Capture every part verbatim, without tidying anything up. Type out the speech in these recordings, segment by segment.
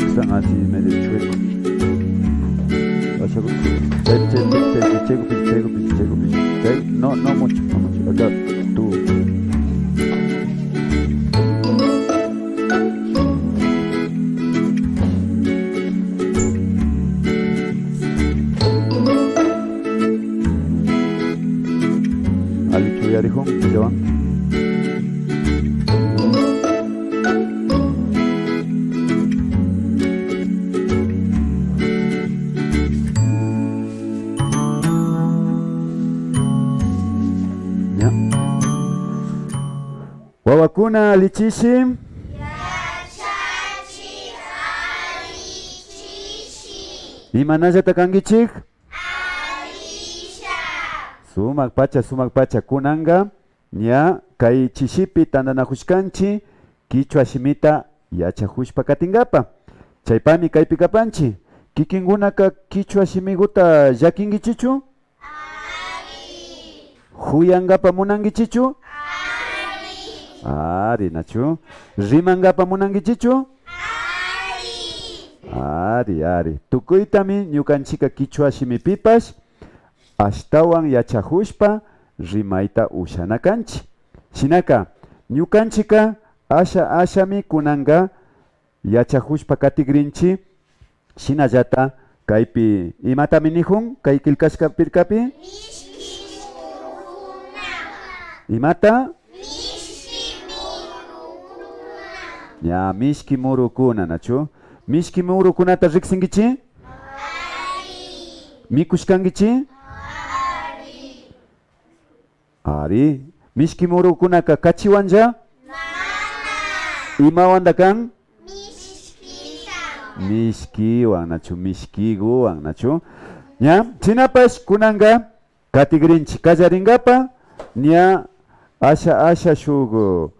Están así medio chueco. Así, chaypi, chaypi, chaypi, chaypi, chaypi, chaypi, chaypi, chaypi. Chay, no, no mucho, no mucho. Acá, tú. Allichu uyarijun, killawan. Ya. Wawakuna, alli chishi. Yachachik, alli chishi. Imanallata kankichik? Allisha. Sumak pacha, sumak pacha. Kunanka ña kay chishipi tantanajushkanchi kichwa shimita yachajushpa katinkapa. Chaypami kaypi kapanchi. Kikinkunaka kichwa shimiguta llakinkichichu? Ari. Juyankapa munankichichu? Ari. Ari, nachu? Rimankapa munankichichu? Ari. Ari, ari. Tukuytami ñukanchika kichwa shimipipash ashtawan yachajushpa rimayta ushana kanchi. Shinaka, ñukanchika asha ashami kunanka yachajushpa katigrinchi. Shinallata kaypi imatami nijun kay killkashka pirkapi? Mishki murukuna. Imata? Mishki murukuna. Ña, mishki murukuna, nachu? Mishki murukunata riksinkichi? Ari. Mikushkankichi? Ari. Ari, mishki murukunaka kachiwanlla? Mana. Imawanta kan? Mishkiwan. Mishkiwan, nachu? Mishkiguwan, nachu? Ña, shinapash kunanka katigrinchi kallarinkapa, ña asha, asha shuk,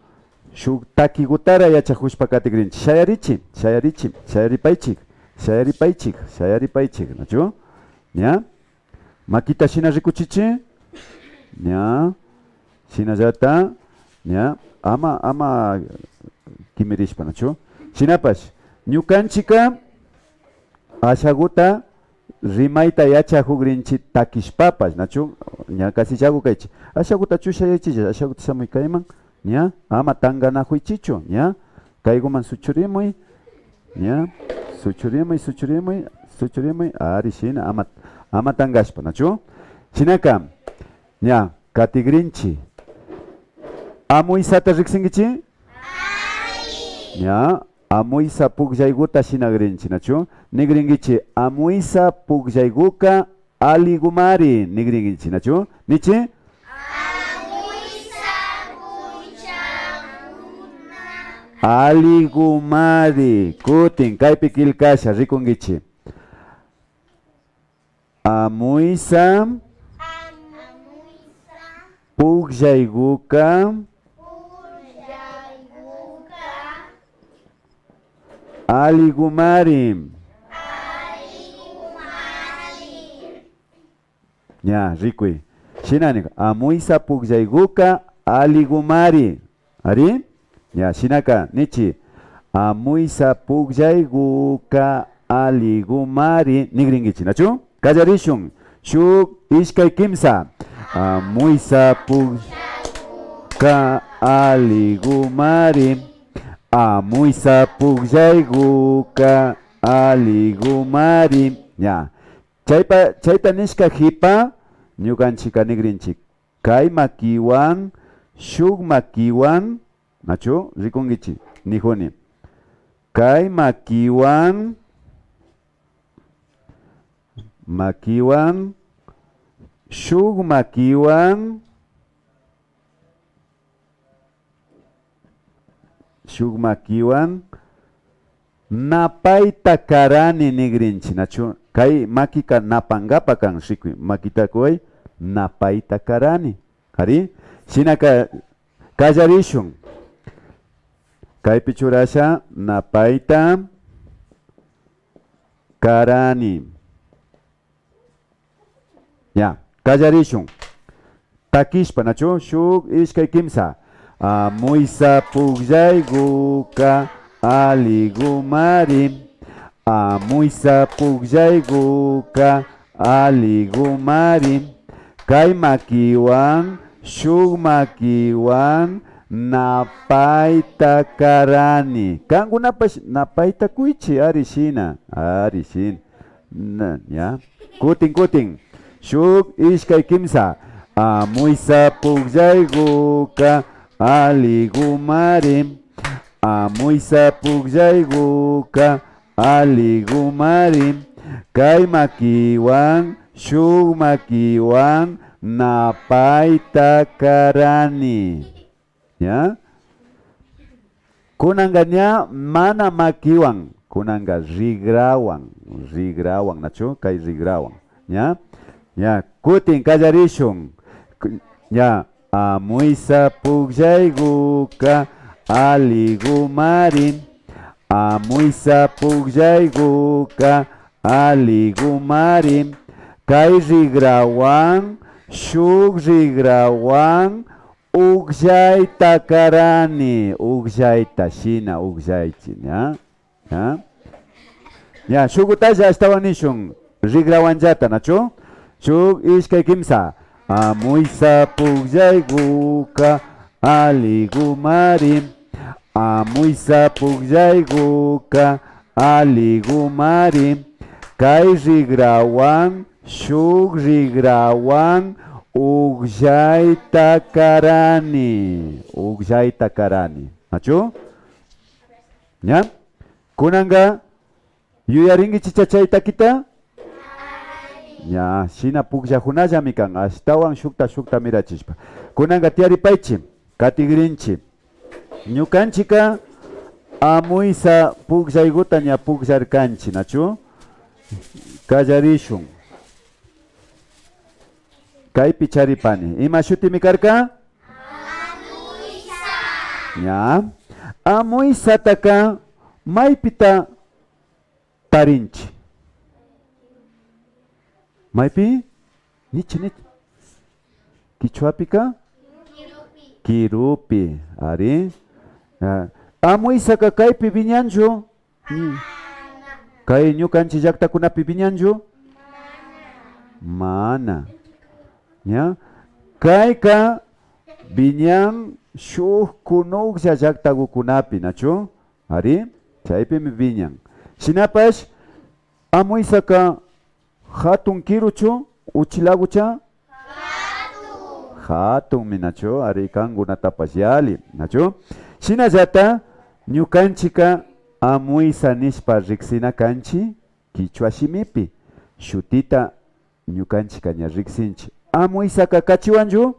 shuk takigutara yachajushpa katigrinchi. Shayarichi, shayarichi, shayaripaychik, shayaripaychik, shayaripaychik, nachu? Ña. Makita shina rikuchichi. Ña. Shinallata. Ña. Ama, ama kimirishpa, nachu? Shinapash, ñukanchika ashaguta rimayta yachajugrinchi takishpapash, nachu? Ña kasillagu kaychi. Ashaguta chushayaychilla, ashaguta shamuy kayman. Ña. Ama tanganajuychichu. Ña. Kayguman suchurimuy. Ña, suchurimuy, suchurimuy, suchurimuy, ari shina, ama, ama tangashpa, nachu? Shinaka, ña, katigrinchi. Amuysata riksinkichi? Ña, amuysa pukllayguta shinagrinchi, nachu? Nigrinkichi, amuysa pukllayguka Alligumari nigrinkichi, nachu? Nichi? Amuysa pukllayguka. Alligumari. Kutin, kaypi killkasha, rikunkichi. Amuysa pukllayguka. Alligumari. Ña, rikuy. Shina nin, amuysa pukllayguka alligumari. Ari? Ña, shinaka, nichi. Amuysa pukllayguka alligumari. Nigrinkichi, nachu? Kallarishun. Shuk, ishkay, kimsa. Amuysa pukllayguka alligumari. Amuysa pukllayguka alligumari. Ña. Chaypa, chayta nishka jipa, ñukanchika nigrinchi. Kay makiwan, shuk makiwan, nachu? Rikunkichi, nijuni. Kay makiwan, makiwan, shuk makiwan, shuk makiwan, napayta karani nigrinchi, nachu? Kay makika napangapa kan, rikuy. Makita kuway, napayta karani. Ari? Shinaka kallarishun. Kaypi churasha, napayta karani. Ña, kallarishun. Takishpa, nachu? Shuk, ishkay, kimsa. Amuysa pukllayguka alligumari. Amuysa pukllaykuka allikumari. Kay makiwan, shuk makiwan napayta karani. Kankunapash napayta kuychi, ari shina, ari shina. Na, ña. Kutin, kutin. Shuk, ishkay, kimsa. Amuysa pukllaykuka allikumari. Amuysa pukllaykuka allikumari. Kay makiwan, shuk makiwan napayta karani. ¿Ya? Kunanka ña mana makiwan, kunanka rikrawan, rikrawan, nachu? Kay rikrawan, ¿ya? Ya, kutin kallarishun. Ku-, ya, amuysa pukllaykuka allikumari, amuysa pukllaykuka allikumari, kay rikrawan, shuk rikrawan, ukllayta karani, ukllayta shina ukllaychi, ¿ya? ¿Ya? Ya, shukutalla ashtawan nishun, rikrawanllata, nachu? Shuk, ishkay, kimsa. Amuysa pukllaykuka allikumari, amuysa pukllaykuka allikumari, kay rikrawan, shuk rikrawan, ukllayta karani, ukllayta karani. ¿Nachu? ¿Ya? Kunanka, ¿yuyarinkichicha chay takita? Ña, shina pukllakunallami kan, ashtawan shukta, shukta mirachishpa. Kunanka tiyaripaychi, katigrinchi. Ñukanchika amuysa pukllaykuta ña pukllarkanchi, nachu? Kallarishun. Kaypi charipani. ¿Ima shutimi karka? Ña. Amuysataka maypita tarinchi? Maypi? Nichi, nichi. Kichwapika? Kirupi. Ari. Ah, amuysaka kaypi wiñanchu? Mm. Kay ñukanchi llaktakunapi wiñanchu? Mana. ¿Ya? Kayka wiñan shuk kunuklla llaktakukunapi, nachu? Ari, chaypimi wiñan. Shinapash, amuysaka hatun kiruchu, uchilakucha? Hatunmi, nachu? Ari, kankunatapash yalli, nachu? Shinallata, ñukanchika amuysa nishpa riksina kanchi, kichwa shimipi. Shutita ñukanchika ña riksinchi. Amuysaka kachiwanchu?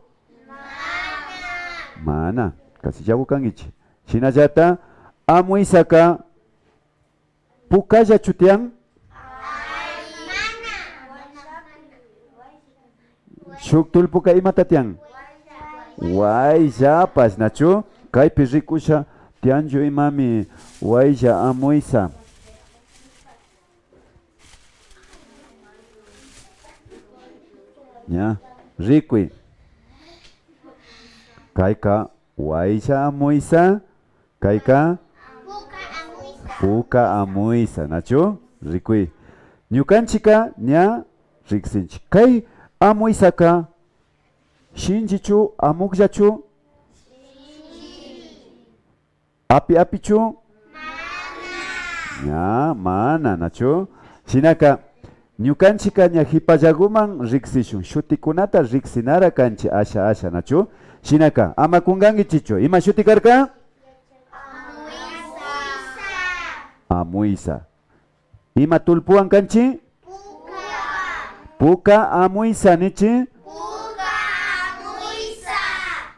Mana. Kasillaku kankichi. Shinallata, amuysaka pukallachu tiyan? Shuk tullpuka imata tiyan? Wayllapash, nachu? Kaypi rikusha tiyanchu imami waylla amuysa. Ña, rikuy. Kayka waylla amuysa, kayka puka amuysa, nachu? Rikuy. Ñukanchika ña riksinchi. Kay amuysaka shinchichu, amukllachu? Api apichu? Ña, mana, nachu? Shinaka, ñukanchika ña jipallaguman riksishun. Shutikunata riksinara kanchi asha asha, nachu? Shinaka, ama kunkankichichu. Ima shuti karka? Amuysa. Amuysa. Ima tullpuwan kanchi? Puka. Puka amuysa nichi. Puka amuysa.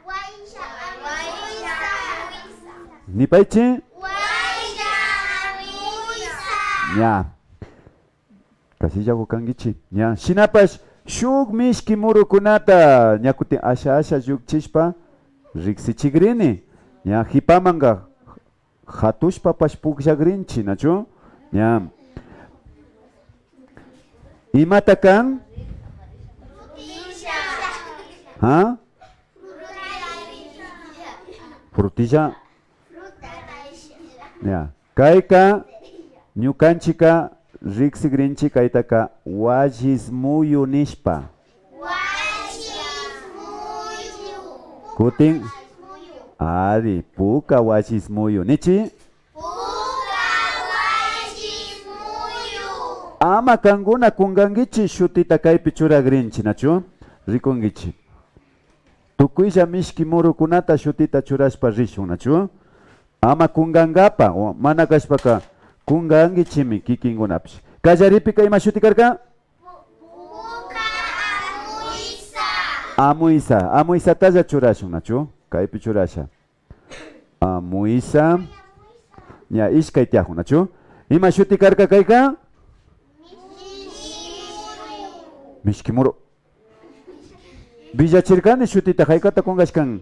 Waylla amuysa. Nipaychi. Waylla amuysa. Ña. Kasillaku kankichi. Ña. Shinapash shuk mishki murukunata ña kutin asha asha llukchishpa riksichigrini. Ña jipamanka. Jatushpapash pukllagrinchi, nachu? Ña. Imata kan? Ha? Frutilla. Ña. Kayka Ñukanchika riksigrinchi kaytaka wallismuyu nishpa. Kutin, ari, puka wallismuyu nichi. Ama kankuna kunkankichi shutita kaypi churagrinchi, nachu? Rikunkichi. Tukuylla mishki murukunata shutita churashpa rishun, nachu? Ama kunkankapa, o mana kashpaka kunkankichimi kikinkunapish. Kallaripika ima shuti karka? Amuysa. Amuysatalla churashun, nachu? Kaypi churasha. Amuysa. Ña, ishkay tiyakun, nachu? Ima shuti karka kayka? Mishki muru. Villachirkani shutita, haykata kunkashkan.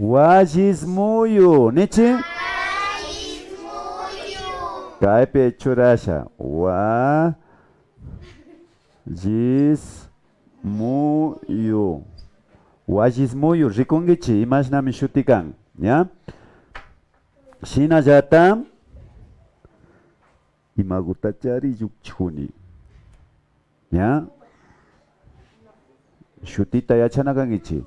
Wallismuyu, nichi. Kaypi churasha. Wallismuyu. Wallismuyu, rikunkichi, imashnami shuti kan, ña? Shinallata, imagutachari llukchijuni. Ña? Shutita yachana kankichi.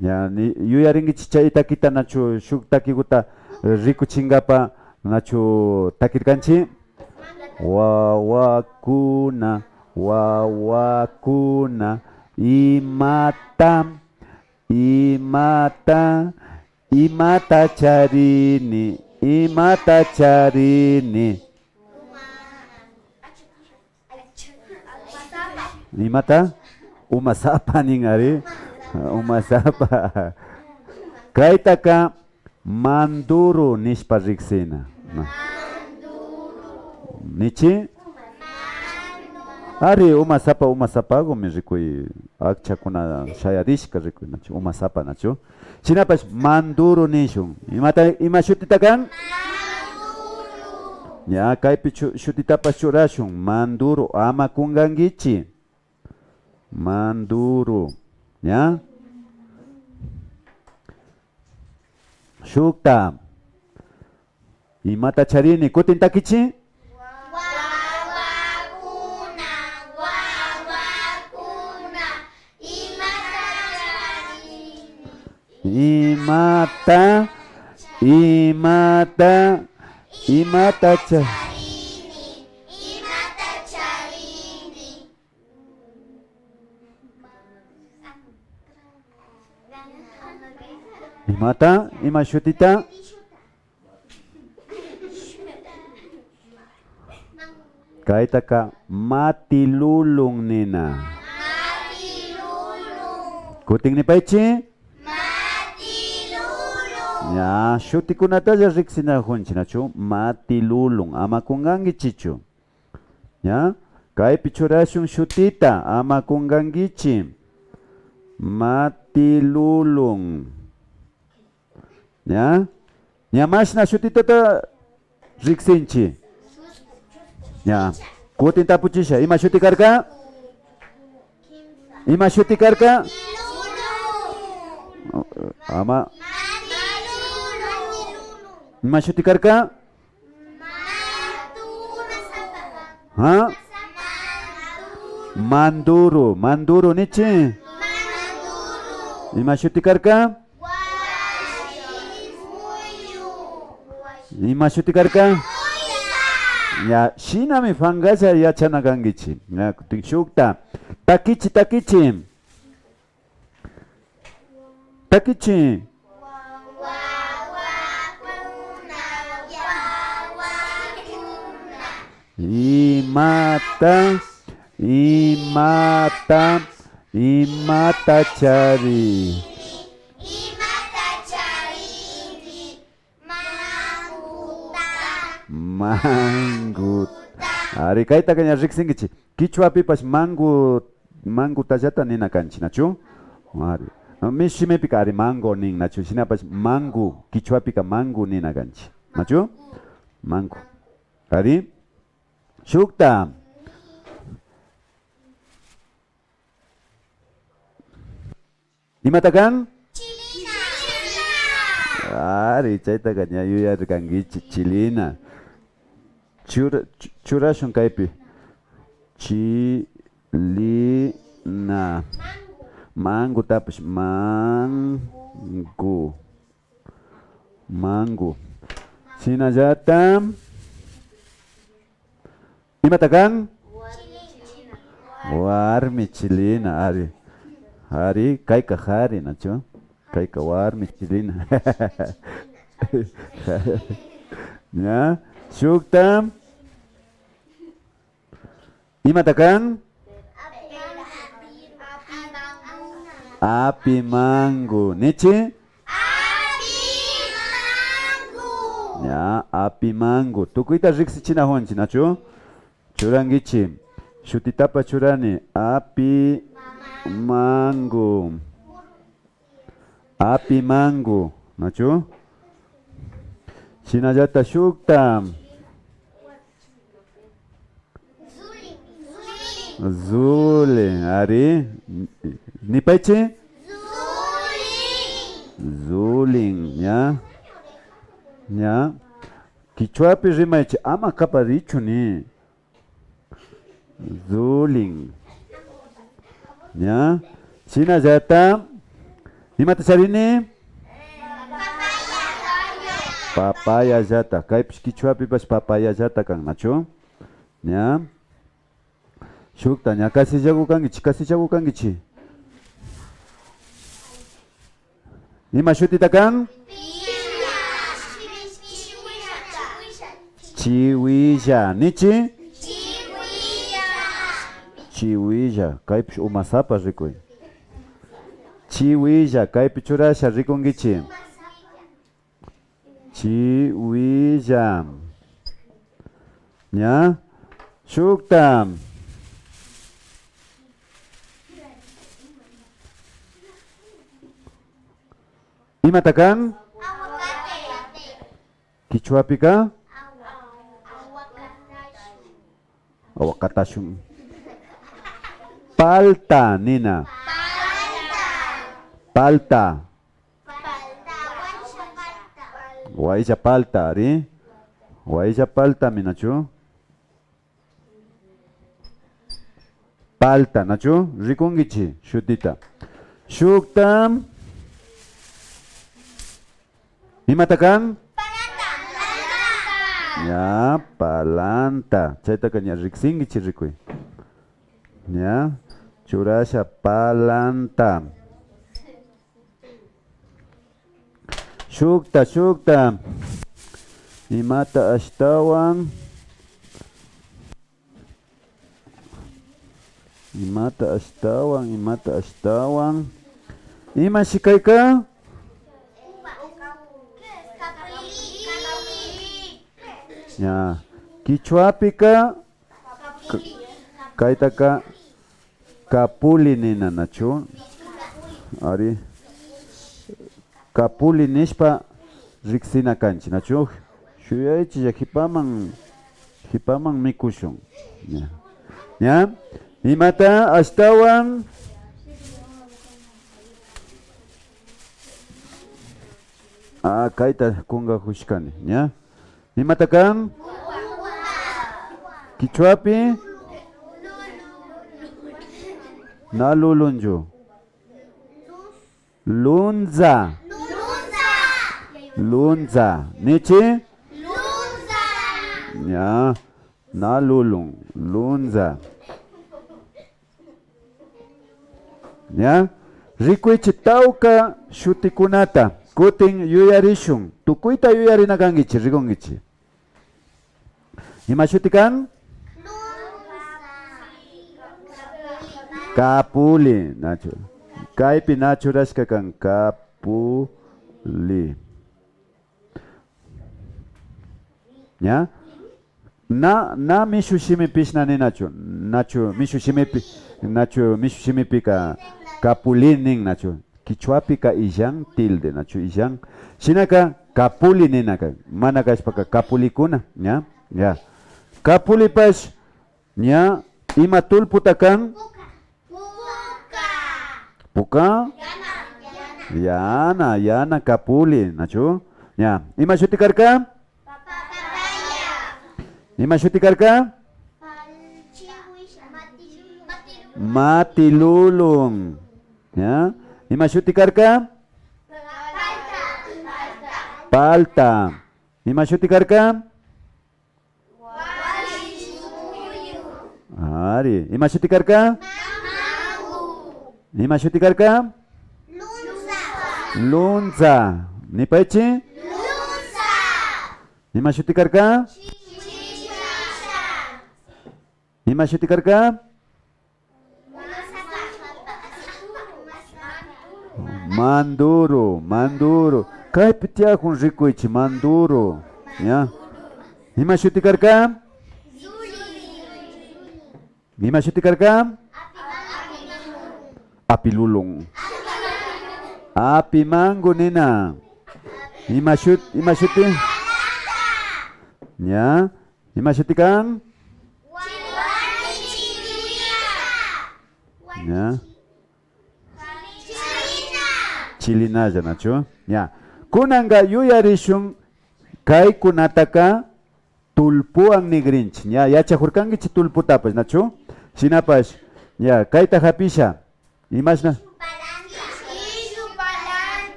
Ña, ni, yuyarinkichi chay takita nachu shuk takiguta rikuchinkapa nachu takirkanchi? Wawakuna, wawakuna, imata, imata, imata charini, imata charini. Imata? Umasapa nin ari. Umasapa. Kaytaka manduru nishpa riksina. Nichi? Ari, umasapa, umasapagumi rikuy akchakuna shayarishka rikuy, nachu? Umasapa, nachu? Shinapash manduru nishun. Imata, ima shutita kan? Ña, kaypi chu-, shutitapash churashun. Manduru, ama kunkankichi. Manduru. Ña? Shukta. Imata charini? Kutin takichi. Wawakuna, wawakuna, imata charini? Imata, imata, imata cha- Imata? Ima shutita? Kaytaka matilulun nina. Kutin nipaychi. Ña, shutikunatalla riksinajunchi, nachu? Matilulun, ama kunkankichichu. Ña, kaypi churashun shutita, ama kunkankichi. Matilulun. Ña? Ña mashna shutitata riksinchi. Ña. Kutin tapuchisha. Ima shuti karka? Ima shuti karka? Ama. Ima shuti karka? Ha? Manduru, manduru nichi. Ima shuti karka? Ima shuti karka? Ya, shinami pankalla yachana kankichi. Ya, kutin shukta. Takichi, takichi. Takichi. Imata, imata, imata chari. Manguta. Ari, kaytaka ña riksinkichi. Kichwapipash mangu, mangutallata nina kanchi, nachu? Ari. Mishi shimipika ari mango nin, nachu? Shinapash mangu, kichwapika mangu nina kanchi, nachu? Mangu. Ari. Shukta. Imata kan? Ari, chaytaka ña yuyarirkankichi, chilina. Chura, chu-, churashun kaypi. Chilina. Mangutapash. Mango. Mango. Shinallata. Imata kan? Warmi chilina, ari. Ari, kayka kari, nachu? Kayka warmi chilina. Ya, shukta. Imata kan? Apimangu. Nichi? Apimangu. Ya, apimangu. Tukuyta riksichinakunchi, nachu? Churankichi. Shutitapash churani. Apimangu. Apimangu, nachu? Shinallata shukta. Zulin, ari. Nipaychi. Zulin, ña. Ña. Kichwapi rimaychi, ama kaparichu ni. Zulin. Ña. Shinallata. Imata charini? Papayallata. Kaypish kichwapipash papayallata kan, nachu? Ña. Shukta, ña kasillaku kankichi, kasillaku kankichi. Ima shutita kan? Chiwilla. Nichi? Chiwilla. Kaypish umasapa rikuy. Chiwilla. Kaypi churasha rikunkichi. Chiwilla. Ña. Shukta. Imata kan? Kichwapika? Awakatashun. Palta nina. Palta. Waylla palta, ari. Waylla paltami, nachu? Palta, nachu? Rikunkichi shutita. Shukta. Imata kan? Ya, palanta. Chaytaka ña riksinkichi rikuy. Ya, churasha palanta. Shukta, shukta. Imata ashtawan? Imata ashtawan, imata ashtawan? Imashi kayka? Ya. Kichwapika Ka-, kaytaka kapuli nina, nachu? Ari. Kapuli nishpa riksina kanchi, nachu? Shuyaychilla, hipaman, hipaman mikushun. Ña. Ña? Imata ashtawan? Ah, kayta kunkakushkani, ña? Imata kan? Kichwapi? Na lulunchu. Lunza. Lunza. Nichi? Ya. Na lulun. Lunza. Ya. Rikuychi tawka shutikunata. Kutin yuyarishun. Tukuyta yuyarina kankichi, rikunkichi. Ima shuti kan? Kapuli, nachu. Kaypi na churashka kan, kapuli. Ya? Na, na mishu shimipish na ninachu. Nachu mishu shimipi, nachu mishu shimipika kapuli nin, nachu. Kichwapika illan tilde, nachu illan. Shinaka kapuli ninaka, mana kashpaka kapulikuna, ña, ya. Kapulipash, ña, ima tullputa kan? Puka. Puka? Yana, yana kapuli, nachu? Ña. Ima shuti karka? Ima shuti karka? Matilulun. Ña. Ima shuti karka? Palta. Ima shuti karka? Ari, ima shuti karka? Ima shuti karka? Lunza. Nipaychi? Ima shuti karka? Ima shuti karka? Manduru, manduru. Kaypi tiyakun rikuychi, manduru. Ya. Ima shuti karka? Ima shuti karka? Apilulun. Apimangu nina. Ima shut-, ima shuti? Ya. Ima shuti kan? Ya. Chilinalla, nachu? Ya. Kunanka yuyarishun kaykunataka tullpuwan nigrinchi. Ya, yachakurkankichi tullputapash, nachu? Shinapash, ya, kayta hapisha. Imashna?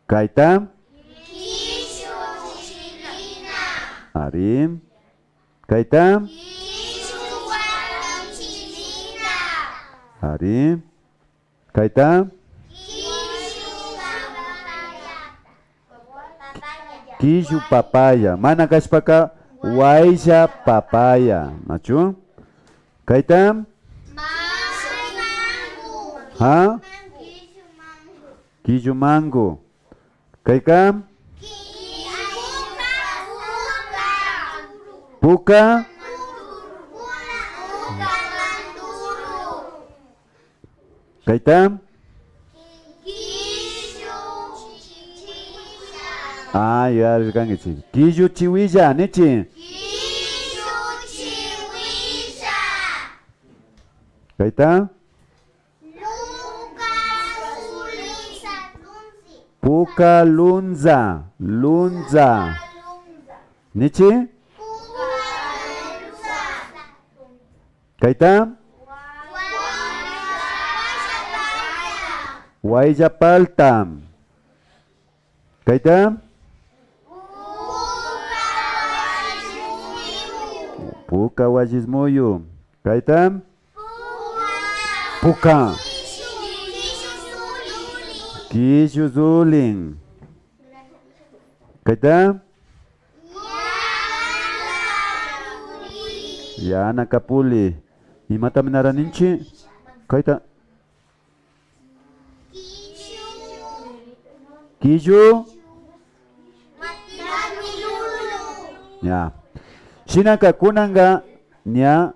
Kayta? Ari. Kayta? Ari. Kayta? Killu papaya. Mana kashpaka waylla papaya. Nachu? Kayta? Ha? Killu mango. Kayka? Puka? Kayta? Ah, yuyarirkankichi. Killu chiwilla, nichi. Kayta? Puka lunza, lunza. Nichi? Kayta? Waylla palta. Kayta? Puka wallismuyu. Kayta? Puka. Killu zulin. Kayta? Yana kapuli. Imatami nara ninchi? Kayta. Killu. Ña. Shinaka kunanka ña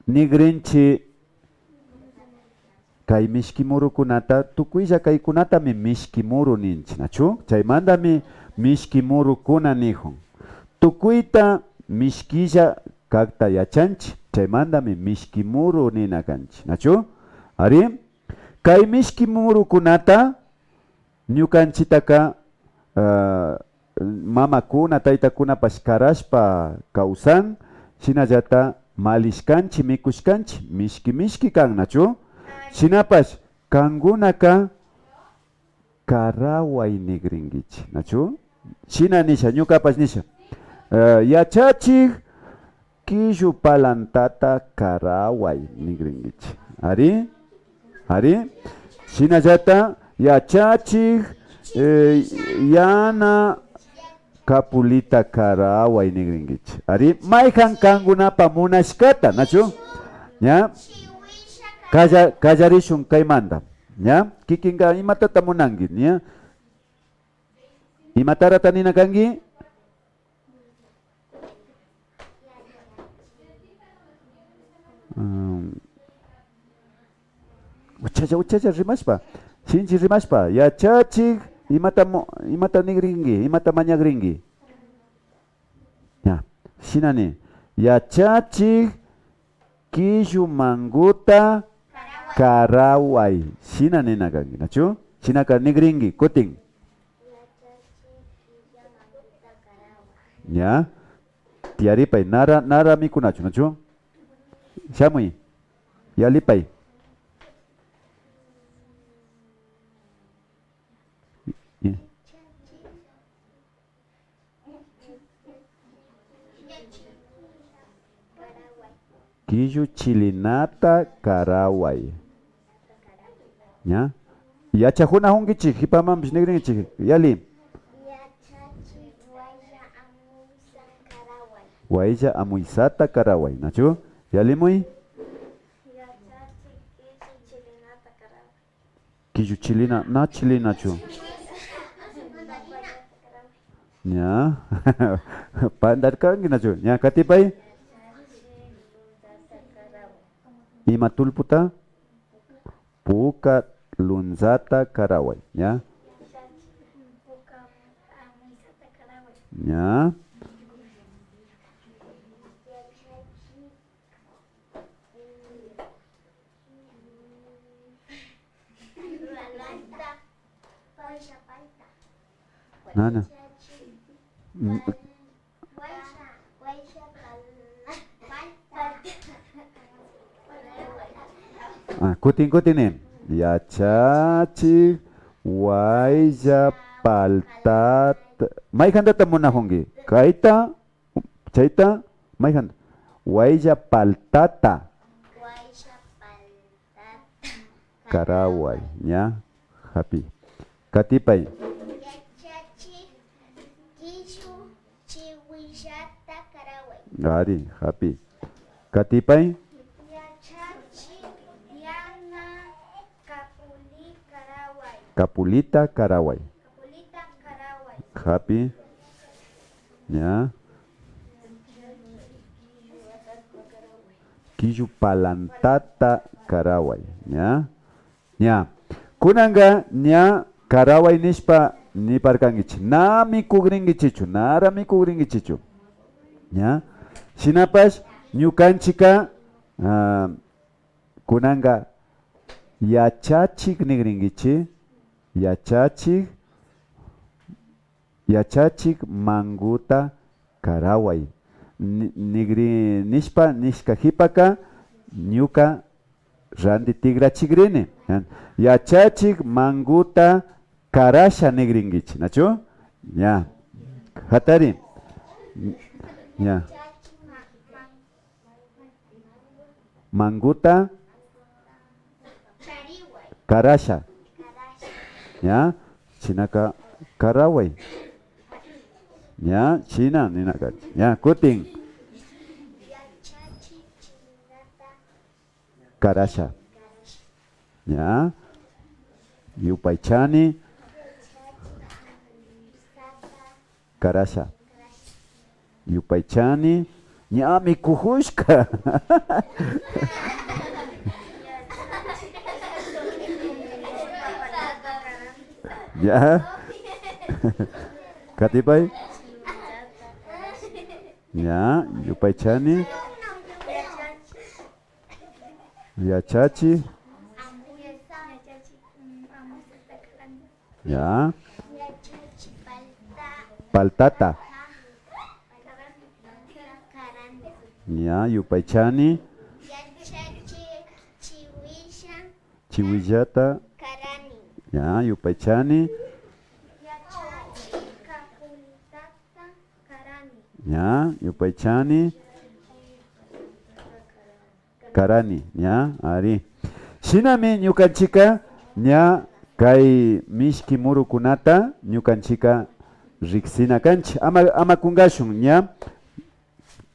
nigrinchi kay mishki murukunata, tukuylla kaykunatami mishki muru ninchi, nachu? Chaymantami mishki murukuna nijun. Tukuyta mishkilla kakta yachanchi, chaymantami mishki muru nina kanchi, nachu? Ari, kay mishki murukunata ñukanchitaka, ah, mamakuna, taytakunapash karashpa kawsan, shinallata malishkanchi, mikushkanchi, mishki mishki kan, nachu? Shinapash kankunaka karaway nigrinkichi, nachu? Shina nisha, ñukapash nisha, eh, yachachik, killu palantata karaway nigrinkichi. Ari, ari. Shinallata yachachik, eh, yana kapulita karaway nigrinkichi. Ari, mayjan kankunapa munashkata, nachu? Ña? Kalla-, kallarishun kaymanta. Ña? Kikinka imatata munanki, ña? Imatarata nina kanki? Mm. Uchalla, uchalla rimashpa, shinchi rimashpa, yachachik, imata mo-, imata nigrinki, imata mañagrinki. Ña, shina ni, yachachik, killu manguta karaway. Shina nina kanki, nachu? Shinaka nigrinki, kutin. Ña. Tiyaripay, nara, nara mikunachu, nachu? Shamuy. Yalipay. Killu chilinata karaway. Ña. Yachajunakunkichi, jipamanpish nigrinkichi. Yali. Yachachik, waylla amuysa karaway. Waylla amuysata karaway, nachu? Yalimuy. Yachachik, killu chilinata karaway. Killu chilina, na chilinachu. Ña. Pandarkanki nachu. Ña, katipay. Ima tullputa? Puka lunzata karaway. Ña. Ña. Nana. Mm. Ah, kutin, kutin nin. Yachachik, waylla paltata. Mayjantata munakunki? Kayta, chayta, mayjanta. Waylla paltata. Waylla paltata. Karaway, ña, japi. Katipay. Yachachik, killu chiwillata karaway. Ari, japi. Katipay. Yachachik, yana kapuli karaway. Kapulita karaway. Kapulita karaway. Japi. Ña. Killu palantata karaway. Ña. Ña. Kunanka ña karaway nishpa niparkankichi. Na mikugrinkichichu, nara mikugrinkichichu. Ña. Shinapash ñukanchika, ah, kunanka yachachik nigrinkichi, yachachik, yachachik manguta karaway. Ni-, nigri nishpa, nishka jipaka, ñuka randi tigrachigrini. Yachachik manguta karasha nigrinkichi, nachu? Ña. Jatari. Ña. Manguta karasha. Ña, shinaka karaway. Ña, shina ninaka. Ña, kutin. Karasha. Ña. Yupaychani. Karasha. Yupaychani. Ñami kujushka. Ya. Katipay. Ya, yupaychani. Yachachi. Ya. Paltata. Ya, yupaychani. Chiwillata. Ya, yupaychani. Ya, yupaychani. Karani, ña, ari. Shinami ñukanchika, ña, kay mishki murukunata ñukanchika riksina kanchi. Ama, ama kungashun, ña.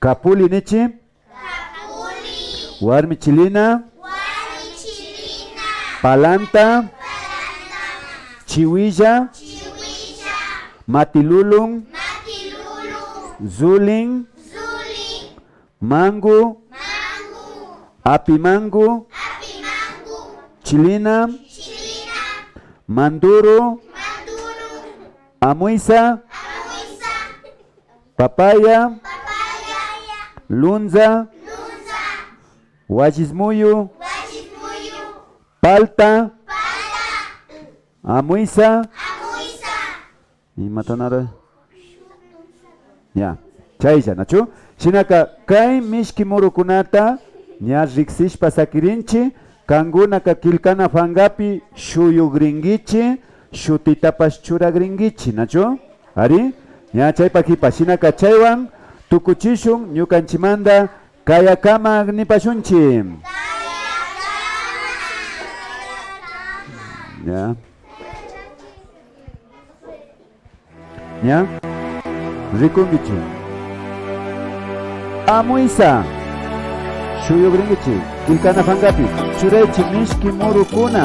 Kapuli nichi. Kapuli. Warmi chilina. Warmi chilina. Palanta. Palanta. Chiwilla. Chiwilla. Matilulun. Matilulun. Zulin. Zulin. Mangu. Mangu. Api mangu. Api mangu. Chilina. Chilina. Manduru. Manduru. Amuisa. Amuisa. Papaya. Papaya. Lunza. Lunza. Wallismuyu. Wallismuyu. Palta. Amuysa. Imatanara? Ya. Chaylla, nachu? Shinaka, kay mishki murukunata ña riksishpa sakirinchi, kankunaka killkana pankapi shuyugrinkichi, shutitapash churagrinkichi, nachu? Ari? Ña chaypa kipa, shinaka chaywan tukuchishun ñukanchimanta kayakama nipashunchi. Ya. Ña? Rikunkichi. Amuysa. Shuyugrinkichi. Killkana pankapi. Churaychi mishki murukuna.